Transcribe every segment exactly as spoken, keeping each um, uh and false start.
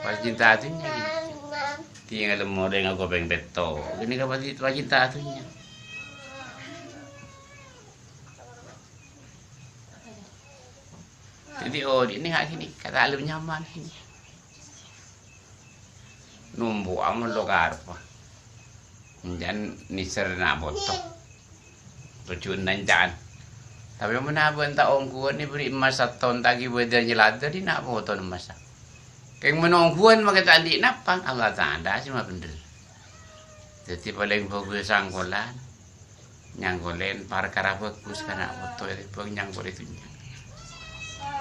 Pacinta dhunnya ghini. Tinggal morèng aku pèng pètto'. Ghânèka pasti pacinta dhunnya. Dhâddhi, oh, odi' nèng ghânèka, ta' lem nyaman ghini. Nompo'a mollo karebbhâ. Ènjhân nèser na' poto. Tojjhuna ènjhân. Tapè mon abâ' ta' ongghuwân èberri' emmas sèttong ta' ghibâ dâri nyèladâ dhi' na' poto emmassa. Kèng mon ongghuwân makè ta' andi' napa, Allah Ta'ala sè mabhendher. Dhâddhi palèng bhâghus sangkolan. Nyangkolè parkara bhâghus ka na' poto ètèmbhâng nyangkolè dhunnya.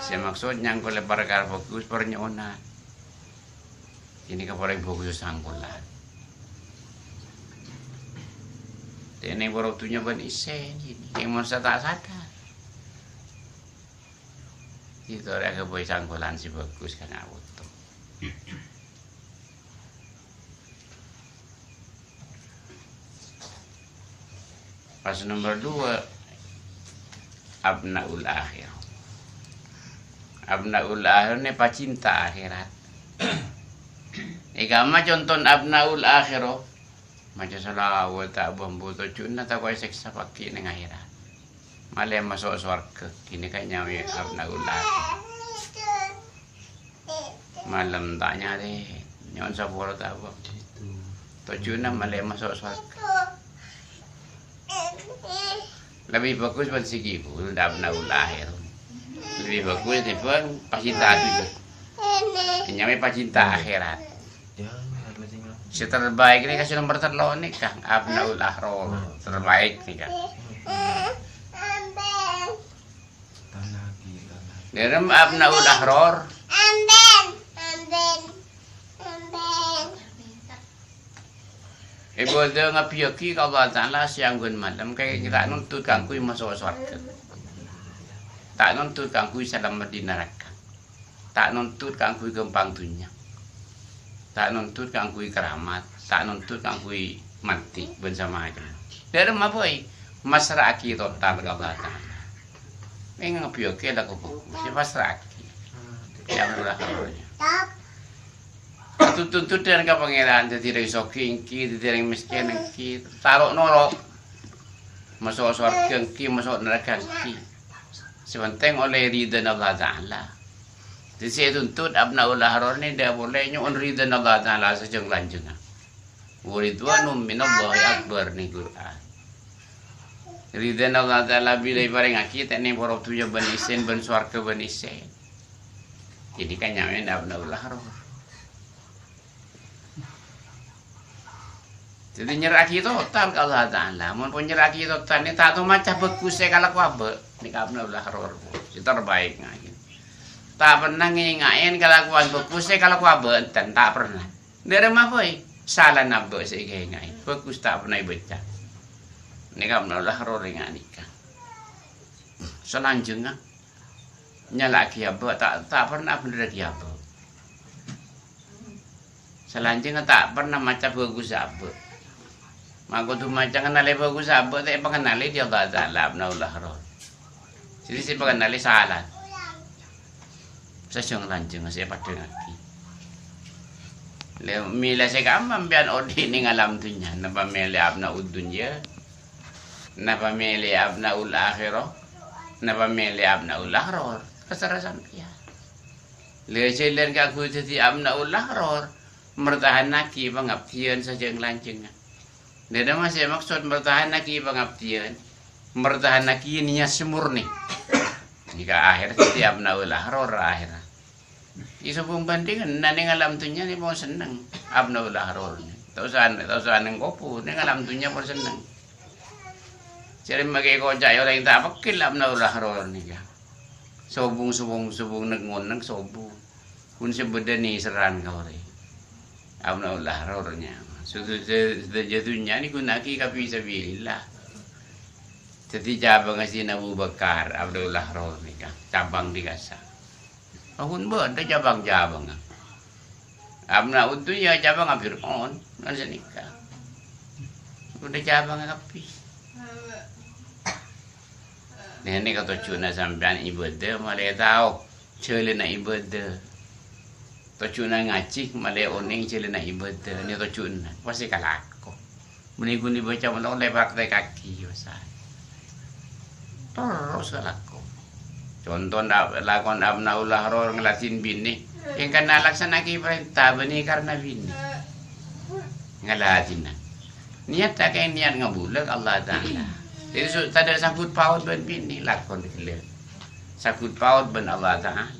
Sè maksod nyangkolè parkara bhâghus parnyo'onan. Ghânèka palèng bhâghus sangkolan. Dènèng para dhunnya bân isèn ghini, kèng mon sè ta' sadar. Ètoro' aghâbây sangkolan sè bhâghus ka na' poto. Pas nomor dua, abnaul akhirah. Abnaul akhirah nè pacinta akhèrat. È kamma conto abnaul akhirah, maca shalawat ta' bâmbu tojjhuna tako' èsèksa paghi' nèng akhèrat. Malè maso' sowarghâ, ghânèka nyamaè abnaul akhirah. Malem ta' nyarè, nyo'on sapora ta' apa. Tojjhuna malè maso' sowarghâ. Lebbi bhâghus bân sè ghibur, dâ' abnaul akhir. Lebbi bhâghus ètèmbhâng pacinta dhunnya. Nyamaè pacinta akhèrat. Sè terbaik nèka sè nomor tello' nèka, abnaul ahror. Terbaik nèka. Dârem abnaul ahror. Ibâdâ ngabbhiyâghi ka Allah Ta'ala sèangghun malem, kaè ta' nuntut kaangghuy maso' sowarghâ. Ta' nuntut kaangghuy salamet dâri naraka. Ta' nuntut kaangghuy ghâmpang dhunnya. Ta' nuntut kaangghuy keramat. Ta' nuntut kaangghuy matè bân samacemma. Dârem apa, è? Masra'aghi total ka Allah Ta'ala. Ngabbhiyâghi la kobâ, sè masra'aghi. Yang ora kawanya. Tuntut-tuntutan ka Pangèran, dhâddhi rèng soghi èngghi, dhâddhi rèng mèskèn èngghi, taro' noro'. Maso' sowarghâ èngghi, maso' naraka èngghi. Sè pentèng ollè ridhâna Allah Ta'ala. Dhâddhi sè ètuntut abnaul ahror nè dâ' polè nyo'on ridhâna Allah Ta'ala sajâng-lanjhângnga. Wa ridwanum minallahi akbar nèng Qur'an. Ridhâna Allah Ta'ala bilâ èparèngaghi ta' nèng para dhunnya bân isèn, bân sowarghâ bân isèn. Ghânèka nyamaè abnaul ahror. Dhâddhi nyerra'aghi total ka Allah Ta'ala. Mon pon nyerra'aghi total nè ta' tao maca bhâghus sè kalakowan abâ', nèka abnaul ahror. Sè terbaik ngaè. Ta' pernah ngènga'è kalakowan bhâghus sè kalakowan abâ', enten ta' pernah. Dârem apa, è? Salana abâ' sè èkaènga'è. Bhâghus ta' pernah èbâca. Nèka abnaul ahror ènga' nèka. Salanjhângnga nyala'aghi abâ', ta', ta' pernah bhendherraghi abâ'. Salanjhângnga ta' pernah maca bhâghus abâ'. Ma' kodhu maca ngennalè bhâghus abâ', ta' èpangennalè dâ' Allah Ta'ala abnaul ahror. Dhâddhi sè èpangennalè sala. Sajâng-lanjhângnga sè èpadhângaghi. Lè-, mèlè sè kamma sampèyan odi' nèng alam dhunnya, napa mèlè abnaud dunya? Napa mèlè abnaul akhirah? Napa mèlè abnaul ahror? Terserah sampèyan. Lè-, jhâlân kaangghuy dhâddhi abnaul ahror, mertahannaghi pangabdiyân sajâng-lanjhângnga. Dâ' remma sè maksod mertahannaghi pangabdiyân, mertahannaghi niyat sè mornè. Nèka akhèr dhâddhi abnaul ahror akhèr. È sobung bandhingan, na nèng alam dhunnya nè pon senneng, abnaul ahror nè. Ta' osa, ta' osa nèng kobhur, nèng alam dhunnya pon senneng. Jhâ' remma kè koca' orèng ta' peggel abnaul ahror nèka. Sobung, sobung, sobung, nèng-ngonèng sobung. Kun sè bâdâ nèserran ka orèng. Abnaul ahror nèka. Sè, sè, sè, sadhâjâ dhunnya nè ghunaaghi ka fi sabilillah. Dhâddhi cabângnga Sayyidina Abu Bakar, abnaul ahror nèka. Cabâng dikasa. Ampon bâdâ cabâng-cabângnga. Abnaud dunya cabângnga Fir'aun, kan sanèka. Bâdâ cabângnga kabbhi. Nèka tojjhuna sampèyan ibâdâ, malè tao jhâlânna ibâdâ. Tojjhuna ngajhi, malè onèng jhâlânna ibâdâh, nè tojjhuna, pastè kalako. Mènèng ghu nè bâca malolo, lè praktekkaghi, wes. Terros kalako. Conto, na-, lakon abna'ul mahrur ngaladdhin binè. Èngkana laksana'aghi parènta bânnè karna binè. Ngaladdhina. Niyat ta' kèng niyat ngabulâ ka Allah Ta'ala. Dhâddhi su-, tadâ' sangghut paut bân binè, lakon ghellâ'. Sangghut paut bân Allah Ta'ala.